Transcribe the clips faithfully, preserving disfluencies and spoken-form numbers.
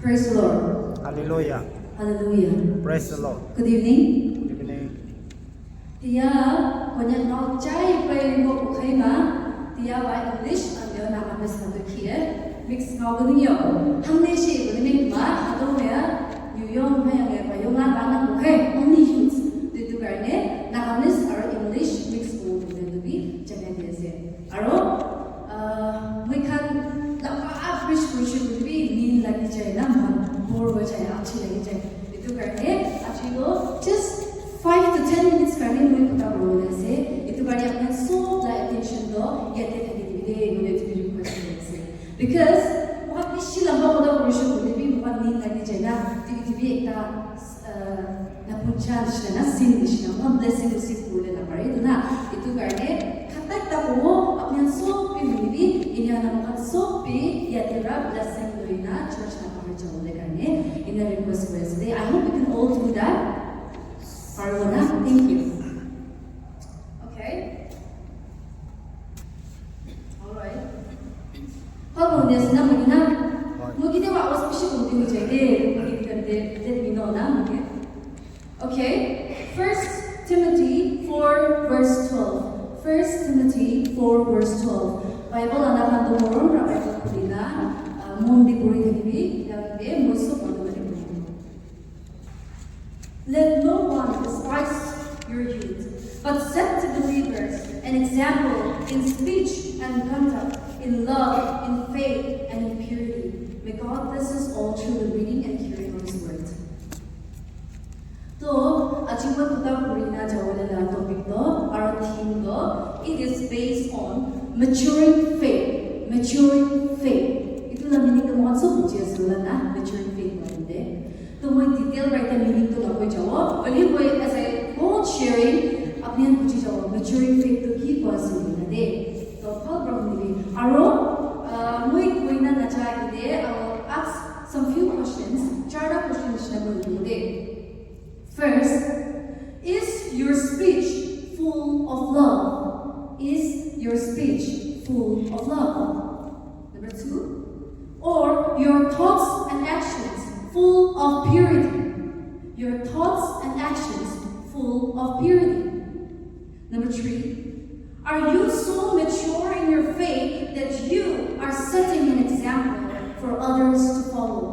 Praise the Lord. Hallelujah. Hallelujah. Praise the Lord. Good evening. Good evening. Tia, konya kau chai pai mo ukhai ma. Tia ba English and yo na ames na tu kie. Mix kau ko niyo. Hamne shi ko ni ma hado ya. New York ma ya ba yo na ba na ukhai. Only youth. Tu tu karne na ames aro English mix ko ko ni tu bi jane de se. Aro, uh, moi khan lamba preach kurishe koile bi nin lagi jai na, mon bore hoi jai, achi lagi jai. Etu karne aji toh just five to ten minutes karne moi kotha kuribole ase. Etu karne apni khan sob la attention toh yate thaki dibi de, moi etu request kuri ase. Because moi khan bishi lamba kotha kurishe koile bi moi khan nin lagi jai na, tibi tibi ekta, uh, na puncha nishina na, sin nishina, moi khan blessing receive kuribole na pare. Etu na, etu karne, khatak ta kobo, apni khan sob bi mili bi, enia na moi khan sob bi, yate pra blessing loi na, church na bahar jabole karne, enia request kuri ase de. I hope you can all do that. Paribo na? Thank you. Okay. All right. How about this? Na, moi na, moi kiti wa was bishi kumti hoi jai de, moi kiti karte, let me know na, okay? Okay, First Timothy four verse twelve. First Timothy four verse twelve. Bible ana khan toh morom pra Bible khuli na, ah, mon di puri thakibi, yate moi sob manu khan ke puri. Let no one despise your youth, but set to believers an example in speech and conduct, in love, in faith, and in purity. May God bless us all through the reading and hearing of His word. To, aji moi kotha kurina jawole la topic to, aro theme to, it is based on maturing faith, maturing faith. Itu la meaning to moi sob buji ase la na, maturing faith la de. To moi detail right meaning to na koi jawo, but anyway, as I go sharing, apni khan buji jawo, maturing faith to ki koi ase na de. To, bhal pra hunibi. Aro, uh, moi koina na jai de, I will ask some few questions, charta question nishina moi hunibi de. First, is your speech full of love? Is your speech full of love? Number two, or your thoughts and actions full of purity? Your thoughts and actions full of purity. Number three, are you so mature in your faith that you are setting an example for others to follow?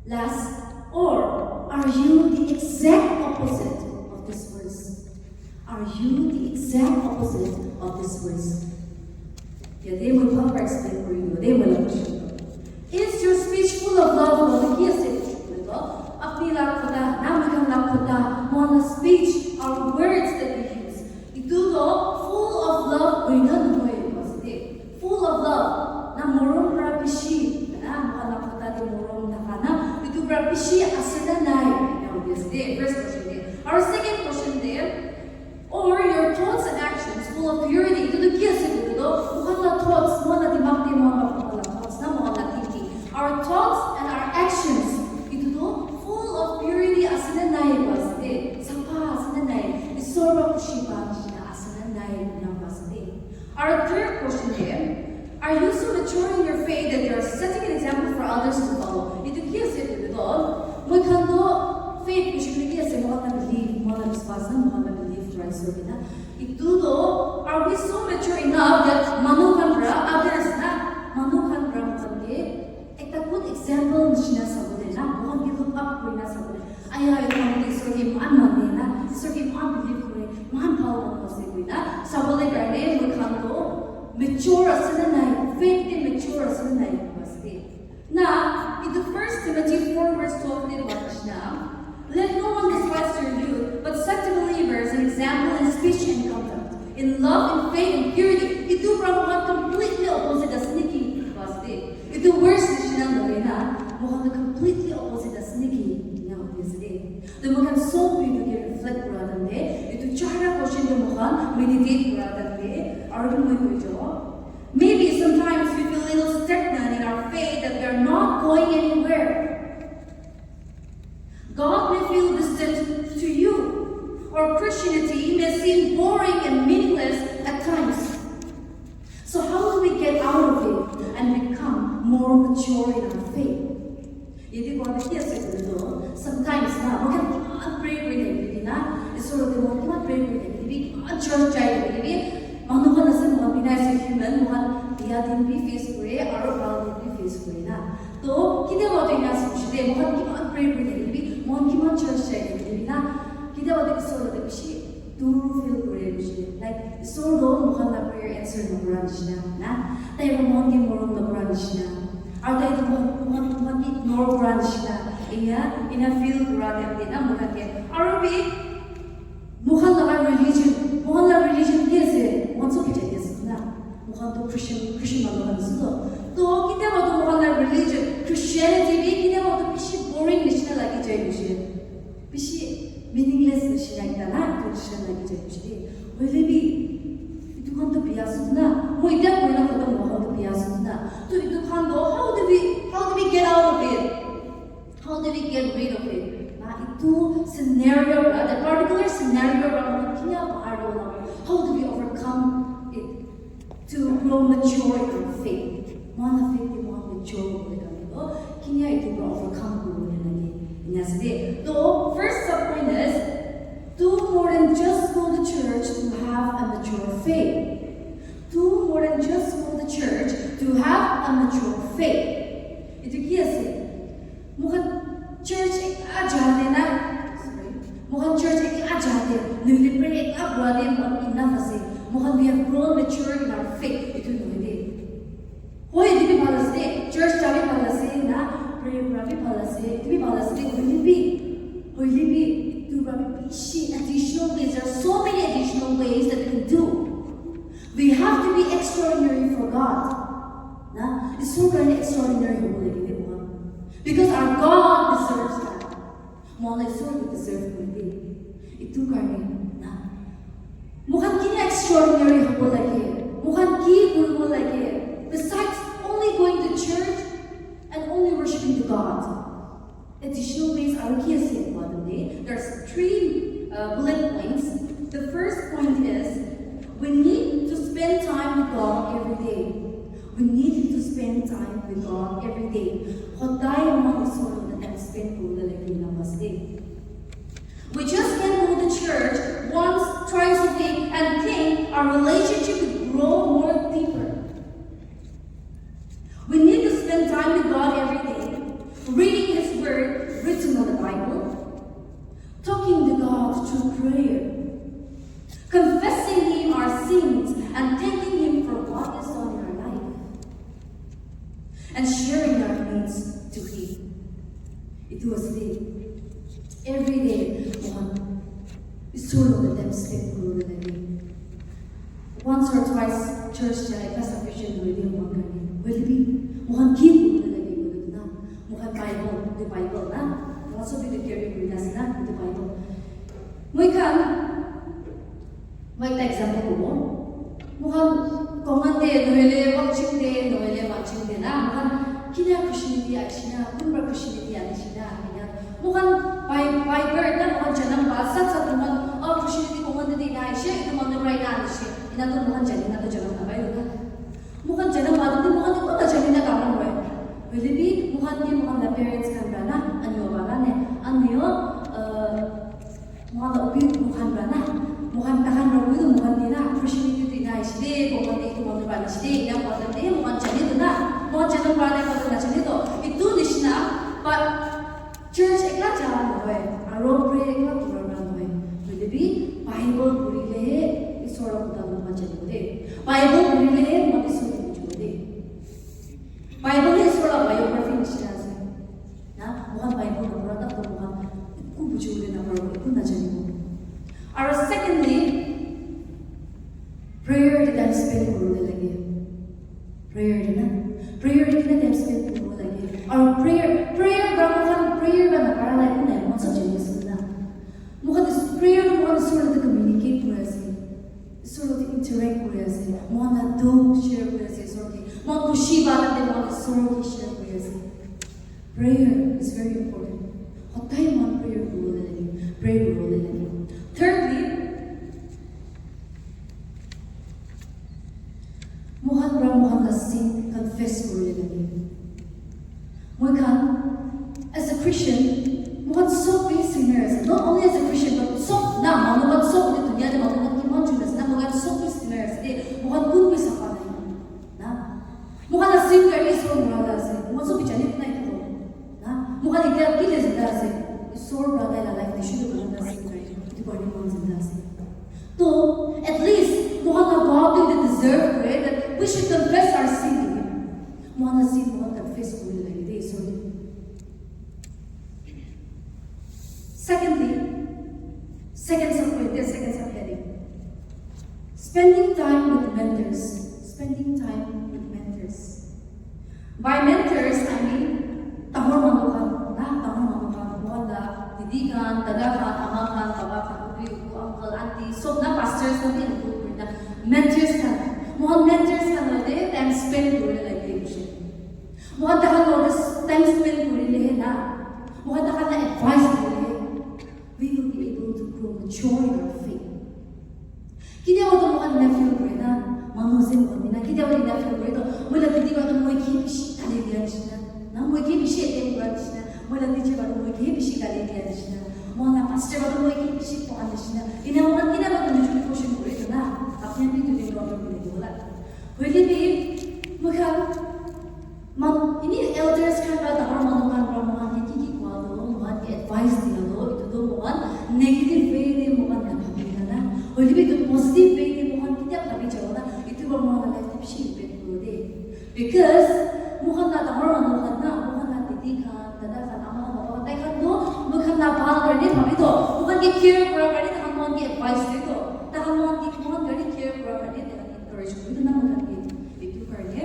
Last, or are you the exact opposite of this verse? Are you the exact opposite of this verse? Ya, de moi bhal para explain kuri dibo, de moi la question. Is your speech full of love? Koile ki ase? Koile to, apni la kotha, na moi khan la kotha, moi la speech, our words that we use, itu to full of love hoina nohoi, koise de. Full of love. Na morom pra bishi, na moi khan la kotha de morom thaka na, itu pra bishi ase na nai, ena hoi ase de. First question de. Our second question de, or your thoughts and actions full of purity. Itu tu ki ase koile to, moi khan la thoughts, moi khan la dimag de, moi khan la, moi khan la thoughts na, moi khan la thinking. Our thoughts and our actions, itu tu full of purity ase na nai, koise de. Sapha ase na nai. Isor pra khushi pa nishina ase na nai, ena koise de. Our third question de, are you so mature in your faith that you are setting an example for others to follow? Itu ki ase koile to, moi khan to faith koise koile ki ase, moi khan la belief, moi khan la biswas na, moi khan la belief Christ hoina. Itu to, are we so mature enough that manu khan pra, others na, manu khan pra moi khan ke ekta good example nishina sabole na, moi khan ke look up kurina sabole. Aya, etu manu tu Isor ke iman mane na, Isor ke iman believe kore, iman bhal manu ase koina sabole karne moi khan to mature ase na nai, faith te mature ase na nai, koise de. Na, in the First Timothy four verse twelve te koa nishina, let no one despise your youth, but set to believers an example in speech and conduct, in love, in faith, in purity. Itu pra moi khan completely opposite ase niki? Koise de. Itu verse nishina nohoi na, moi khan completely opposite ase niki? Ena hoi ase de. To moi khan sob itu ke reflect kura time te, itu charta question te moi khan meditate kura time te, aru moi koi jabo. Maybe sometimes we feel a little stagnant in our faith, that we are not going anywhere. God may feel distant to you, or Christianity may seem boring and meaningless at times. So how do we get out of it and become more mature in our faith. Yate koa tu ki ase koile tu, sometimes na, moi khan kiman pray kuri thakile bi na, Isor logote moi khan kiman pray kuri thakile bi, kiman church jai thakile bi, manu khan ase, moi khan bina ase human, moi khan biya din bi face kure, aro bhal din bi face kure na. To, kitiaba tu ena ase koile, moi khan kiman pray kuri thakile bi, moi khan kiman church jai thakile bi na, kitiaba tu Isor logote bishi dur feel kure bishi. Like, Isor to moi khan la prayer answer nokura nishina na, tai para moi khan ke morom nokura nishina. Aru tai tu moi khan, moi khan, moi khan ke ignore kura nishina. Ena, ena feel kura time te na moi khan ke. Aru bi, moi khan laga religion, moi khan la religion ki ase? Moi khan sob bhujai di ase na. Moi khan to Christian, Christian manu khan ase to. To, kitiaba to moi khan la religion, Christianity bi kitiaba to bishi boring nishina lagi jai bishi. Bishi meaningless nishina ekta na, etu nishina lagi jai bishi de. Hoile bi, etu khan to biya ase na. Moi etia koi na khatam hua khan to biya ase na. To etu khan to, how do we, how do we get out of it? How do we get rid of it? Na, etu scenario para, the particular scenario para moi khan kinia bahar te olabo? How do we overcome it? To grow mature in our faith. Moi khan la faith te moi khan mature hobo le karne to kinia etu para overcome kuribo le lage. Ena ase de. To first sub point is, do more than just go to church to have a mature faith. Do more than just go to church to have a mature faith. Etu ki ase? Moi khan church ekla jate na, sorry, moi khan church ekla jate, nohoile prayer ekla kura te moi khan enough ase. Moi khan we have grown mature in our faith. Etu nohoi de. Hoi, etu bi bhal ase de, church ja bi bhal ase na, prayer kura bi bhal ase, etu bi bhal ase de, hoile bi, hoile bi, etu para bi bishi additional ways, there are so many additional ways that we can do. We have to be extraordinary for God. Na, Isor karne extraordinary hobo lage de moi khan. Because our God deserves that. Moi khan la Isor to deserve kuri de. Etu karne na. Moi khan kinia extraordinary hobo lage? Moi khan ki kuribo lage? Besides only going to church and only worshiping to God. Additional ways aru ki ase koa tu de? There's three uh, bullet points. The first point is we need to spend time with God every day. We need to spend time with God every day. Hodai moi khan Isor logote time spend kuribo lage na bas de. We just can't go to church once, twice a week and think our relationship will grow more deeper. We need to spend time with God every day, reading His Word written on the Bible, talking to God through prayer, confessing Him our sins, and thanking Him for what He's done in our life, and sharing our needs to Him. Etu ase de, every day moi khan Isor logote time spend kuribo lage. Once or twice church jai ekta sufficient hoi de moi khan karne. Hoile bi moi khan ki kuribo lage koile tu na, moi khan Bible, etu Bible na, moi khan sob etu carry kuri na ase na, etu Bible. Moi khan, moi ekta example kobo. Moi khan kongan de nohoile, wakching de nohoile, wakching de na, moi khan kinia Christianity ahishe na, kun para Christianity ahishe na, ena. Moi khan pai, pai kar na, moi khan janam pa, sat sat moi khan, oh, Christianity kongan de na ahishe, etu manu para ena ahishe, ena to moi khan jani na to janam na pai lo na. Moi khan janam pa to moi khan to kunba jani na dangor hoi. Hoile bi, moi khan ke moi khan la parents khan para na, anibo para na, anibo, uh, Moi khan la opinion moi khan para na, moi khan tahan para moi khan de na, Christianity tu ena ahishe de, moi khan de etu manu para ahishe de, ena moi khan de, moi khan jane tu na, moi khan jane para na, moi khan najane tu, etu nishina, but church ekla jana nohoi, aro prayer ekla kura nohoi. Hoile bi Bible puri le he Isor la kotha moi khan janibo de. Bible puri le he moi khan Isor ke bujibo de. Bible he Isor la biography nishina ase. Na, moi khan Bible napura tak to moi khan eku bujibole naparibo, eku najanibo. Aru secondly, prayer te time spend kuribo lage. Prayer te na, prayer te kina time spend kuribo lage. Aru prayer, prayer para moi khan, prayer para napara la eku nai, moi khan sob jani ase na. Moi khan is-, prayer te moi khan Isor logote communicate kuri ase. Isor logote interact kuri ase. Moi khan la dukh share kuri ase Isor ke. Moi khan khushi pa time te moi khan Isor ke share kuri ase. Prayer is very important. Hodai moi khan prayer kuribole lage, pray kuribole lage. Thirdly, moi khan para moi khan la sin confess kuribole lage. Christian, moikhan sob bi sinner ase. Not only as a Christian, but sob na, manu khan sob etu dunia te manu khan kiman jon ase na, moikhan sob bi sinner ase de. Moikhan kun bi sapha nai na. Moikhan la sin karne Isor mara la ase. Moikhan sob bi jane na etu. Na, moikhan etia ki le zinda ase? Isor pra tai la life te shudu kuri na sin kare. Etu karne moikhan zinda ase. To, at least, moikhan la God tu etu deserve kore that we should confess our sin to him. Moikhan la sin moikhan confess kuri lage de Isor te. Secondly, second subpoint, the second subheading. Spending time with mentors. Spending time with mentors. By mentors, I mean, dangor manu khan, na, dangor manu khan, moikhan la didi khan, dada khan, ama khan, baba khan, putri, uku, uncle, auntie, sob na pastors khan bi include kuri na, mentors khan. Moikhan mentors khan logote time spend kuri lage de hoise. Moikhan takhan logote time spend kuri le he na. Moikhan takhan la advice kuri le he. We will be able to grow mature in our faith. Ketia ba to moikhan ena feel kore na, manu ase moikhan ena, ketia ba ena feel kore to, moi la didi ba to moi ke bishi gari dia nishina, na moi ke bishi attend kura nishina, moi la teacher ba to moi ke bishi gari dia nishina, moi la pastor ba to moi ke bishi koa nishina, ena moikhan ketia ba to nijor ke question kore to na, apni apni to problem kuri dibo la. Hoile bi, moikhan Man, ini elders khan pra dangor manu khan pra moikhan ke ki ki koa toh, moikhan ke advice dia toh, etu toh moikhan negative way te moikhan na bhabi na na. Hoile bi etu positive way te moikhan ketia bhabi jabo na, etu pra moikhan la life te bishi impact kuro de. Because moikhan la dangor manu khan na, moikhan la didi khan, dada khan, ama khan, baba khan, tai khan toh moikhan la bhal karne bhabi toh, moikhan ke care kura karne tai khan moikhan ke advice de toh, tai khan moikhan ke moikhan karne care kura karne tai khan encourage kuri toh na moikhan ke etu karne.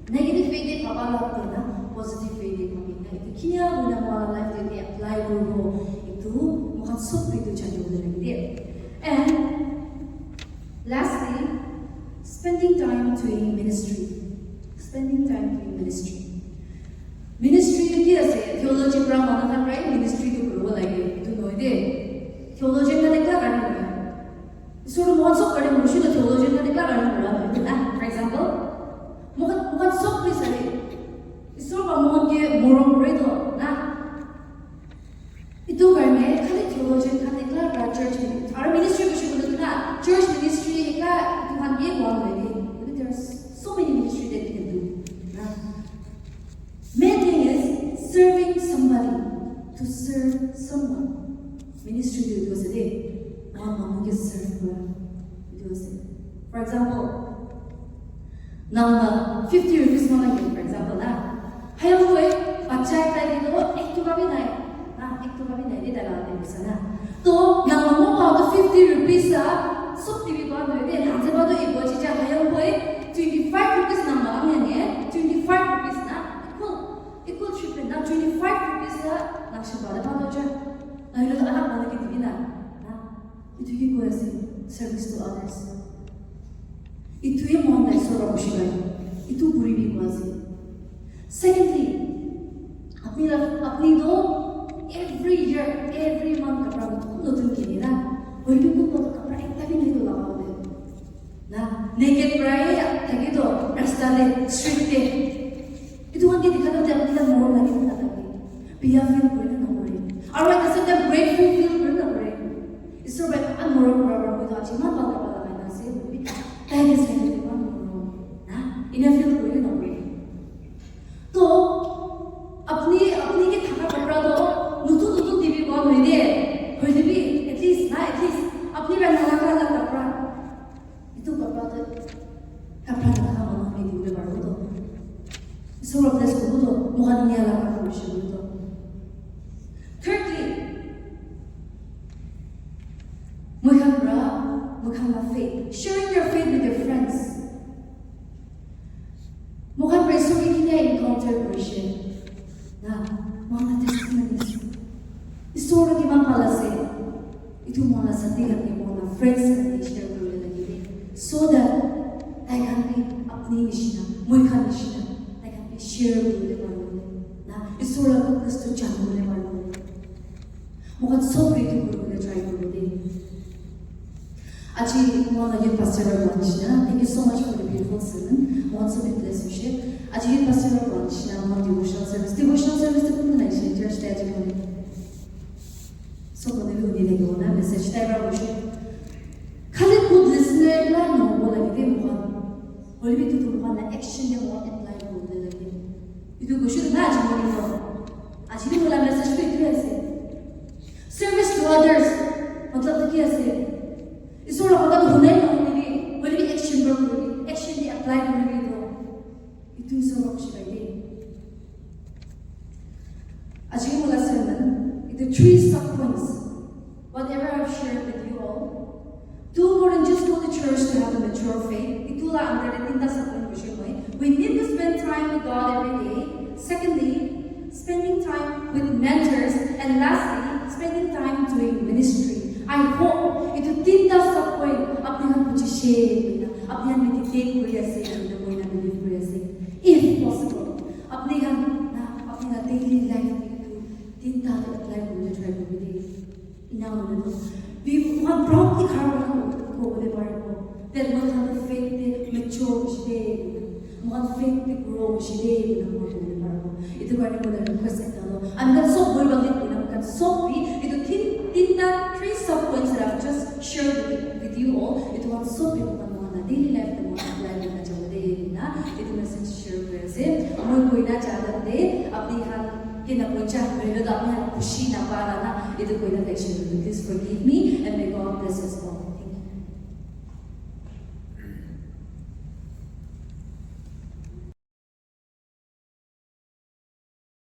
Negative way te bhaba la hoile na, positive way te bhabi na, etu kinia hoina moikhan la life te apply kuribo, etu moikhan sob etu jani bole lage de. And lastly, spending time doing ministry. Spending time doing ministry. Ministry tu ki ase? Theology pra manu khan pra ministry tu kuribo lage. Etu nohoi de. Theologian khan ekla karne nohoi. Isor tu moikhan sob karne manu, isor tu theologian khan ekla karne manu. Ah, for example, moikhan, moikhan sob koi sare. Isor pra moikhan ke morom kore to, na? Etu karne khali theologian khan ekla pra church mini-, aru ministry koise koile tu na, church ministry ekla etu khan ke koa nohoi de. There are so many ministry that we can do. Na? Main thing is serving somebody, to serve someone. Ministry tu etu ase de, moikhan manu ke serve kura etu ase. For example, nang la fifty rupees mangile, for example na, hayam koi bacha ekta ke toh ek toka bi nai, na, ek toka bi nai de, tai la ate bisa na. To nang la mo pa to fifty rupees la sob dibi pa nohoi de, nang se pa to ebo chicha hayam koi twenty five rupees nang la ang yang ye, twenty five rupees na, equal. Equal treatment na, twenty five rupees la nakshi bale bhal hoja. Nahile to alag manu ke dibi na. Na, etu ke koi ase, service to others. Etu he mohan la Isor pra khushi pai. Etu puri bi koi ase. Secondly, apni la, apni to every year, every month kapra notun notun kine na. Hoile bi kun to kapra ekta bi nai to laga bole. Na, naked pra he thaki to rasta te, street te. Etu khan ke dikha toh apni khan morom lagi na thake. Biya feel kuri na nokore. Aru at the same time grateful feel kuri na nokore. Isor pra iman morom kura pra moi to aji iman bhal kapra lagai na ase. Tai ke sai kena iman morom. Na, ena feel kuri na nokore. To, apni, apni ke thaka kapra to notun notun dibi pa nohoi de. Hoile bi, at least, na, at least, apni pra nalaga la kapra. Etu kapra tu, kapra nathaka manu khan ke dibole paribo to. Isor pra bless kuribo to, moikhan enia laga kapra hoise koile to. Thirdly, moikhan pra, moikhan la faith. Sharing your faith with your friends. Moikhan pra Isor ke kinia encounter kurishe. Na, moikhan la testimonies. Isor tu kiman bhal ase. Etu moikhan la sati khan ke, moikhan la friends khan ke share kuribole lage de. So that tai khan bi apni nishina, moi khan nishina, tai khan bi share kuribole paribo de. Na, Isor la goodness tu janibole paribo de. Moikhan sob etu kuribole try kuribo de. Aji moikhan la youth pastor para koa nishina, thank you so much for the beautiful sermon. Moikhan sob bi bless hoishe. Aji youth pastor para koa nishina, moikhan devotional service, devotional service tu kun kun ahishe, church te? So, manu bi huni thakibo na message tai para koishe. Khali good listener la nohobo lage de moikhan. Hoilebi etu tu moikhan la action de moikhan apply kuribole lage. Etu koishe tu na aji morning to. Aji bi moila message tu etu ase. Service to others. Matlab tu ki ase? Isor la kotha tu hunai na huni bi. Hoilebi action para kuribi. Action de apply kuribi to. Etu Isor la khushi pai de. Aji ke mola sermon, itu three sub points. Whatever I've shared with you all, do more than just go to church to have a mature faith. Itu la under the tinta sub point bishe koi. We need to spend time with God every day. Secondly, spending time with mentors. And lastly, spending time doing ministry. I hope itu tinta sub point apni khan bujhishe, apni khan meditate kuri ase, apni khan believe kuri ase. If possible, apni khan na, apni khan daily life te itu tinta te apply kurina try kuribi de. Ena hoile to, bi moikhan proudly khara kurina kobole paribo that moikhan faith te mature hoishe de, moikhan faith te grow hoishe de, koina moikhan kobole paribo. Itu karne moila request ekta lo, ami khan sob bhai bhante koina, ami khan sob bi itu tin, tinta, three sub points that I've just shared with, with you all, itu khan sob bi moikhan, moikhan la daily life te moikhan apply kurina jabo de, koina itu message share kuri ase. Moi koina jana de, apni khan kena poicha hoile to apni khan khushi na pa la na, itu koina thakishe, please forgive me and may God bless us all. Thank you.